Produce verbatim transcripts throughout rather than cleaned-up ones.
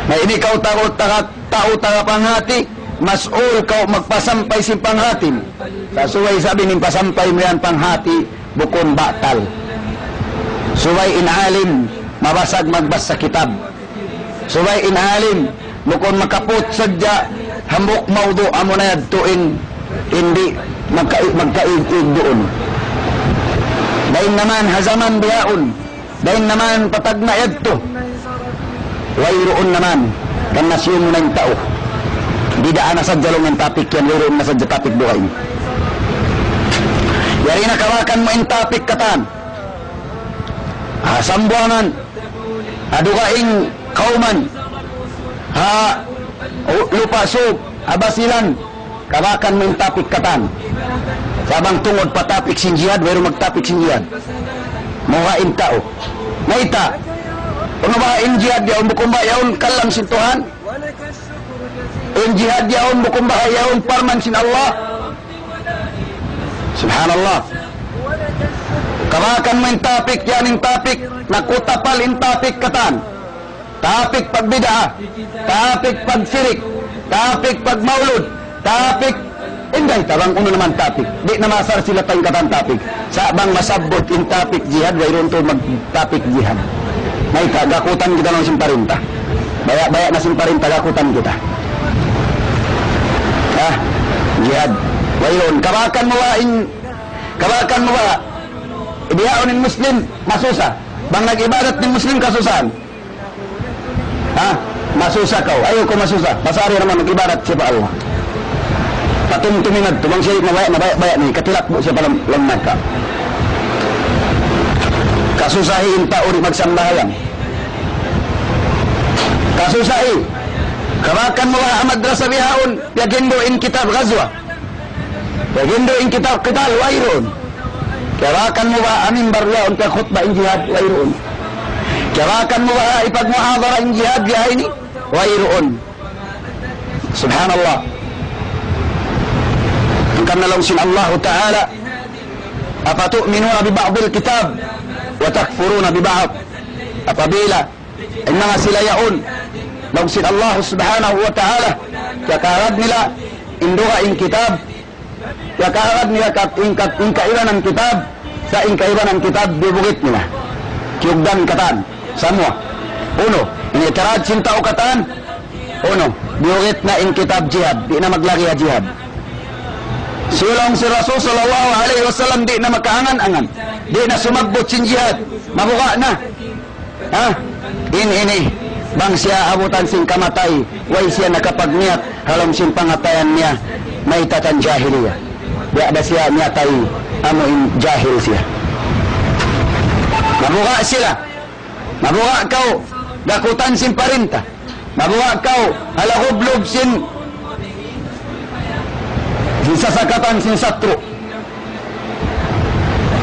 Na ini kaw tau taga, tau taga panghati, mas'ul kaw magpasampay sin panghati mu. Sa' subay isab in pasampay mu yan panghati, bukun batal. Subay in alim, mabasag magbasa kitab. Subay in alim, bukun makaput sadja hambuuk mawdu' amuna yadtu in, in di' magka-, magkaig-ig duun. Dayn naman ha jaman bihaun, dayn naman pa tagna' yadtu. Wayruun naman, kan nasiyum na in tau. Bidaan na sadja laung in topic yan, wayruun na sadja topic dugaing. Yari na kabakan mu in topic katan. Ha Sambuangan, ha dugaing kawman, ha Lupa' Sug, ha Basilan, kabakan mu in topic katan. Sa' bang tungud pa topic sin jihad, wayruun mag-topic sin jihad. Mawa in tau. Mayta'? Unu ba in jihad yaun, bukun ba yaun kalam sin Tuhan? In jihad yaun, bukun ba yaun parman sin Allah? Subhanallah. Kabakan mu in topic yan, in topic, nakutapal in topic katan. Topic pagbid'ah, topic pagsirik, topic pagmaulud, topic, inday ta bang unu naman topic. Di' na masar sila pa in katan topic. Sa' bang masabbut in topic jihad, wayruun tuud mag-topic jihad. Mayta', gakutan kita laung sin parinta. Baya'-baya' na sin parinta, gakutan kita. Ha? Jihad. Wayruun. Kabakan mu ba in, kabakan mu ba? Bihaun in Muslim, masusa. Bang nag-ibadat in Muslim, kasusahan. Ha? Masusa kaw. Ayaw kaw masusa. Pasari naman mag-ibadat siya pa Allah. Patumtumin na, tumang siya, mabaya', mabaya', baya' ni, katilak bu siya pa lawm, lawm narka'. Kasusahi in tau di' magsambahayang. Kasusahi. Kabakan mu ba ha madrasa bihaun, piyaghindu' in kitab Ghazwa. Piyaghindu' in kitab qital, wayruun. Kabakan mu ba ha mimbar yaun piyakhutba in jihad, wayruun. Kabakan mu ba ha ipagmuhadara in jihad biya' ini, wayruun. Subhanallah. Hangkan na laung sin Allahu Ta'ala, أفتؤمنون ببعض الكتاب وتكفرون ببعض. Apabila in manga sila yaun, laung sin Allah Subhanahu wa Ta'ala, kiyakaagad nila in dugaing kitab, kiyakaagad nila kat-, in kat-, in kaibanan kitab, sa' in kaibanan kitab biyugit nila. Kiyugdan katan, samuwa. Unu, in itarad sin tau katan, unu, biyugit na in kitab jihad, di' na maglagi ha jihad. Laung sin Rasul sallallahu alayhi wasallam, di' na makaangan-angan, di' na sumabbut sin jihad, mabuga' na. Ha? In ini, bang siya abutan sin kamatay, way siya nakapagniyat, ha lawm sin pangatayan niya, maytatan jahiliya. Biya' da siya miyatay, amu in jahil siya. Mabuga' sila. Mabuga' kaw, gakutan sin parinta. Mabuga' kaw, ha lagublug sin, sin sasakatan sin satru'.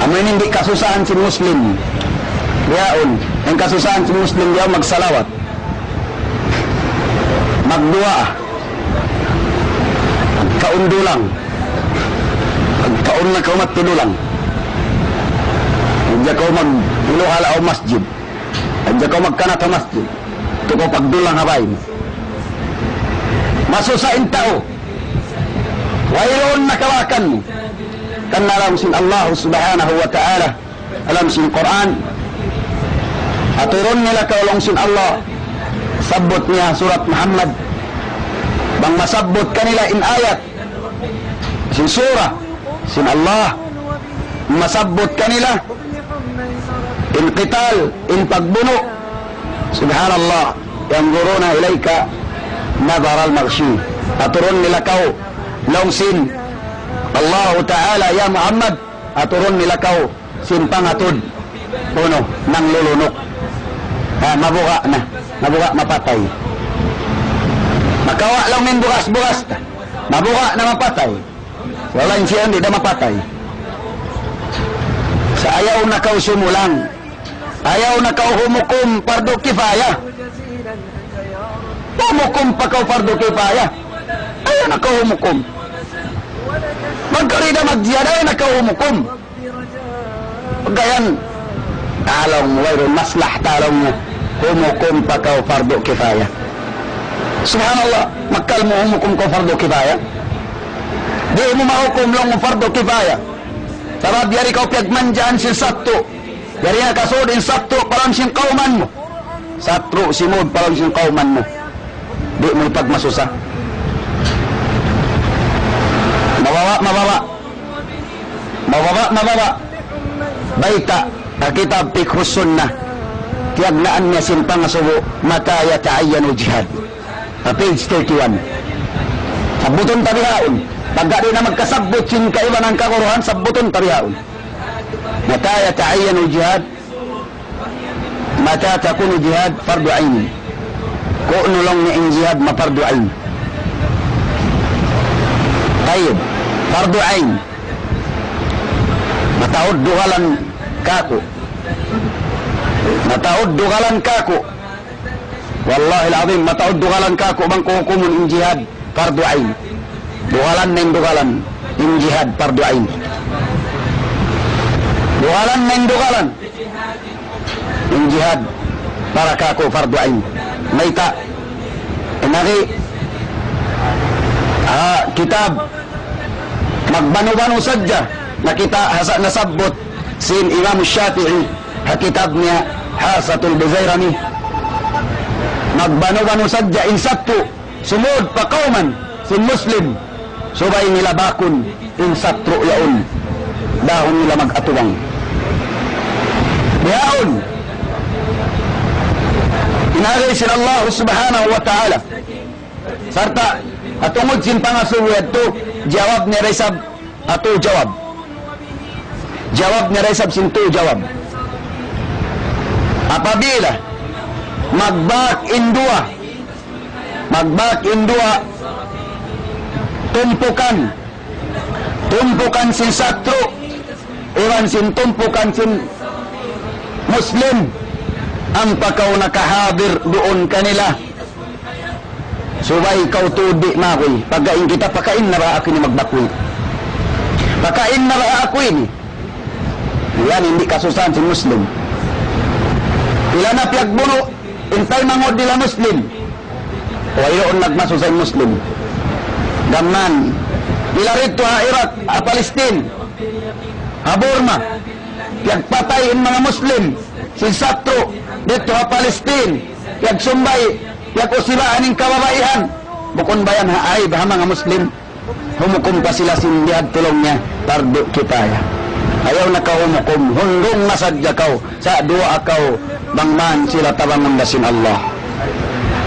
Amu ini in di' kasusahan sin Muslim. Yaun, in kasusahan sin Muslim, yaun magsalawat. Magduwaa. Kaun dulang. Kaun na kaw magtudulang. Diya kaw mag-, iluhala aw masjid. Hadja kaw magkanat ha masjid. Tuud kaw pagdulang ha bay mu. Masusa in tau. Wayruun na kabakan mu. Karna' laung sin Allah subhanahu wa ta'ala, ha lawm sin Qur'an. Aturun nila kaw laung sin Allah. Sabbut niya surat Muhammad. Bang masabbut kanila in ayat sin surah sin Allah, masabbut kanila in qital, in pagbunu'. Subhanallah. ينظرون إليك نظر المغشي. Aturun nila kaw, laung sin Allahu Ta'ala, ya Muhammad, aturun nila kaw sin pangatud unu, nanglulunuk. Ha, mabuga' na. Mabuga' mapatay. Makawa' laung in bugas-bugas ta. Mabuga' na mapatay. Wala' in siya di' na mapatay. Sa' ayaw na kaw sumulang. Ayaw na kaw humukum fardu kifaya. Humukum pa kaw fardu kifaya. Ayaw na kaw humukum. Magkarida magjihad, ayaw na kaw humukum. Pagkayan, talaw mu, wayruun maslahat, talaw mu, humukum pa kaw fardu kifaya. Subhanallah, makkal mu humukum kaw fardu kifaya. Di' mu mahukum laung mu fardu kifaya. Sabab yari kaw piyagmanjaan sin satru'. Yari na kasud in satru' pa lawm sin kawman mu. Satru' simud pa lawm sin kawman mu. Di' mu ipagmasusa. Mababa', mababa'. Mababa', mababa'. Bayta', ha kitab Fiqhus Sunnah. Tiyagnaan niya sin pangasubu, متى يتعين الجهاد. Ha page thirty-one. Sabbutun ta bihaun. Pagga di' na magkasabbut sin kaibanan kaguruhan, sabbutun ta bihaun. متى يتعين الجهاد؟ متى تكون الجهاد فرض عين؟ Ku'nu laung niya in jihad ma fardu ain? Tayyib, fardu ain. Mataud dugalan kāku'. Mataud dugalan kāku'. Wallahil azim, mataud dugalan kāku' bang ku hukumun in jihad fardu ain. Dugalan na in dugalan, in jihad fardu ain. Dugalan na in dugalan, in jihad para kāku' fardu ain. Mayta'? In agi, ha kitab Magbanu-banu sadja, nakita' hasa nasabbut sin Imam Shafi'i ha kitab niya Hasatul Buzairami. Magbanu-banu sadja in satru' sumud pa kawman sin Muslim, subay nila bakun in satru' yaun, dahun nila mag-atubang. Bihaun in agi sin Allah Subhanahu wa Ta'ala. Sarta' ha tungud sin pangasubu yadtu, jawab niya da isab ha tū jawab. Jawab niya da isab sin tū jawab. Apabila magbak in duwa, magbak in duwa tumpukan, tumpukan sin satru' iban sin tumpukan sin Muslim, ampa kaw nakahadir duun kanila, subay kaw tuud di' maguy. Pagga in kita, pakain na ba aku ini magbak ini? Pakain na ba aku ini? Yan in di' kasusahan sin Muslim. Pila na piyagbunu' in taymanghud nila Muslim. Wayruun nagmasusa in Muslim. Gam mayan, pila didtu ha Iraq, ha Palestine, ha Burma, piyagpatay in manga Muslim sin satru' didtu ha Palestine, piyagsumbay, piyag-usibaan in kababaihan. Bukun ba yan ha aib ha manga Muslim? Humukum pa sila sin jihad, laung niya, fardu kifaya. Ayaw na kaw humukum, hundung na sadja kaw, sa' duwaa kaw, bang man sila tabangun da sin Allah.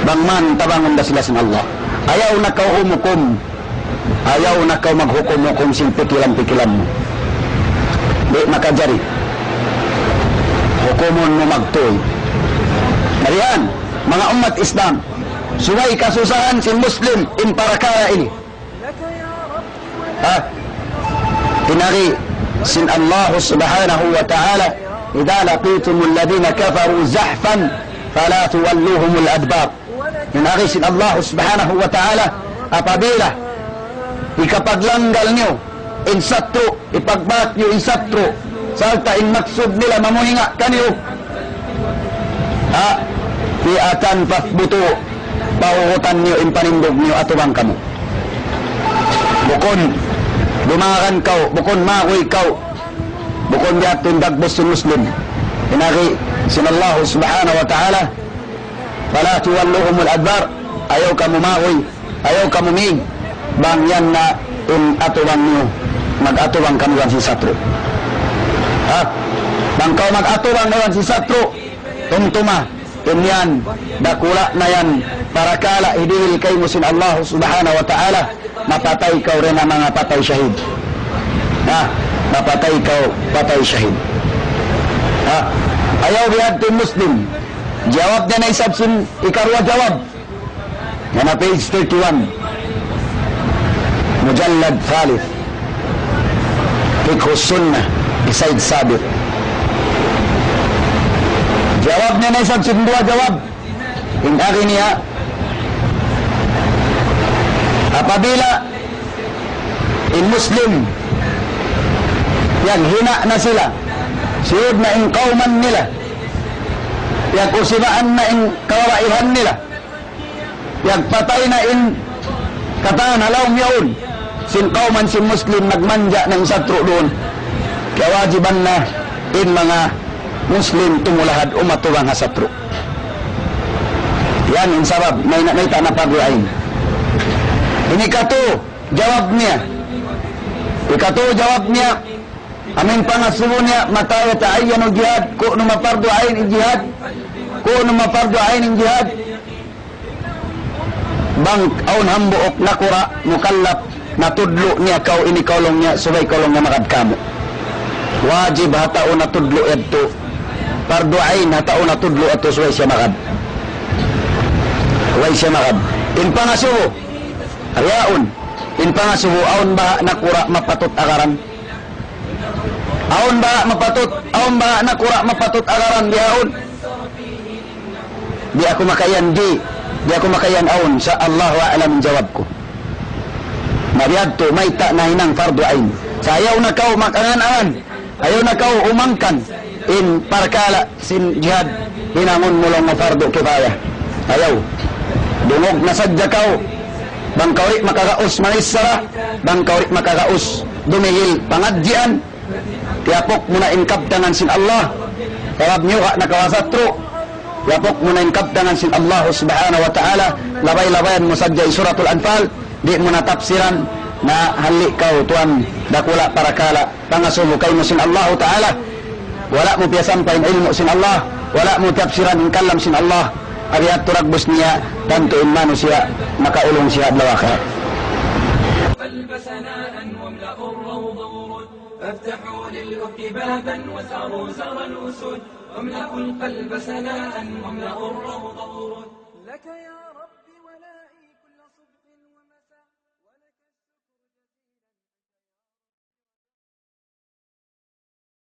Bang man tabangun da sila sin Allah. Ayaw na kaw humukum, ayaw na kaw maghukum-hukum sin pikilan-pikilan mu. Di' makajari. Hukumun mu magtuy. Marihan, manga ummat Islam, subay kasusahan sin Muslim in parakala' ini. Ha? In agi sin Allah Subhanahu wa Ta'ala, إذا لقيتم الذين كفروا زحفا فلا تولوهم الأدبار. In agi sin Allah Subhanahu wa Ta'ala, apabila hikapaglanggal niyu in satru', hipagbak niyu in satru', sarta' in maksud nila mamuhinga' kaniyu, ha, فئة فاثبتوا, pahugutan niyu in panindug niyu, atubang kamu. Bukun dumagan kaw, bukun maguy kaw, bukun biya' ha yan in dagbus sin Muslim. In agi sin Allah Subhanahu wa Ta'ala, فلا تولوهم الأدبار. Ayaw kamu maguy, ayaw kamu mīg. Bang yan na in atubang niyu, mag-atubang kamu iban sin satru'. Ha? Bang kaw mag-atubang iban sin satru', tumtuma, in yan, dakula' na yan parakala' hidihil kaymu sin Allah Subhanahu wa Ta'ala. Mapatay kaw dayn ha manga patay shahid. Ha? Mapatay kaw patay shahid. Ha? Ayaw biya' ha yan in Muslim. Jawab niya na isab sin ikaruwa jawab. Yan ha page thirty-one. Mujallad thalith. Fiqhus Sunnah, hi Sayyid Sabiq. Jawab niya na isab sin duwa jawab. In agi niya, apabila in Muslim, piyaghina' na sila, siyud na in kawman nila, piyag-usibaan na in kababaihan nila, Piyagpatay na in katan ha lawm yaun sin kawman sin Muslim, nagmanja na in satru' duun. Kiyawajiban na in manga Muslim tumulahad umatubang ha satru'. Yan in sabab, may na, mayta' na pardu ain. Ini katu, jawab niya. Ikatu jawab niya, amu in pangasubu niya, متى يتعين الجهاد, ku'nu mapardu ain in jihad, ku'nu mapardu ain in jihad. Bang awn hambuuk nakura' mukallaf, natudlu' niya kaw ini kaw laung niya, subay kaw laung niya magad kamu. Wajib ha tau natudlu' yadtu. Pardu ain ha tau natudlu' yadtu subay siya magad. Subay siya magad. In pangasubu, riyaun, in pangasubu, awn baha' nakura' mapatut agaran. Awn baha' mapatut, awn baha' nakura' mapatut agaran bihaun. Di' aku makaiyan, di'. Di' aku makaiyan awn. Sa' Allahu a'lam in jawab ku. Na biya' yadtu, mayta' nahinang pardu ain. Sa' ayaw na kaw mag-angan-angan. Ayaw na kaw umangkan. In parkala' sin jihad, hinangun mu laung mu pardu kifaya. Ayaw. Dungug na sadja kaw. Bang kaw di' makagaus mangisara, bang kaw di' makagaus dumihil pangadjian, tiyapuk mu na in kabtangan sin Allah. Sabab niyu ka nakawasatru. Tiyapuk mu na in kabtangan sin Allah subhanahu wa ta'ala. Labay-labayan mu sadja in Suratul Anfal. Di' mu na tapsiran, na halli' kaw tuwan dakula' parakala'. Pangasubu kaymu sin Allahu Ta'ala. Wala' mu piyasampay in ilmu' sin Allah. Wala' mu tiyapsiran in kalam sin Allah. Ari yadtu dagbus niya, tantu in manusiya' makaulung siya adlaw akhirat.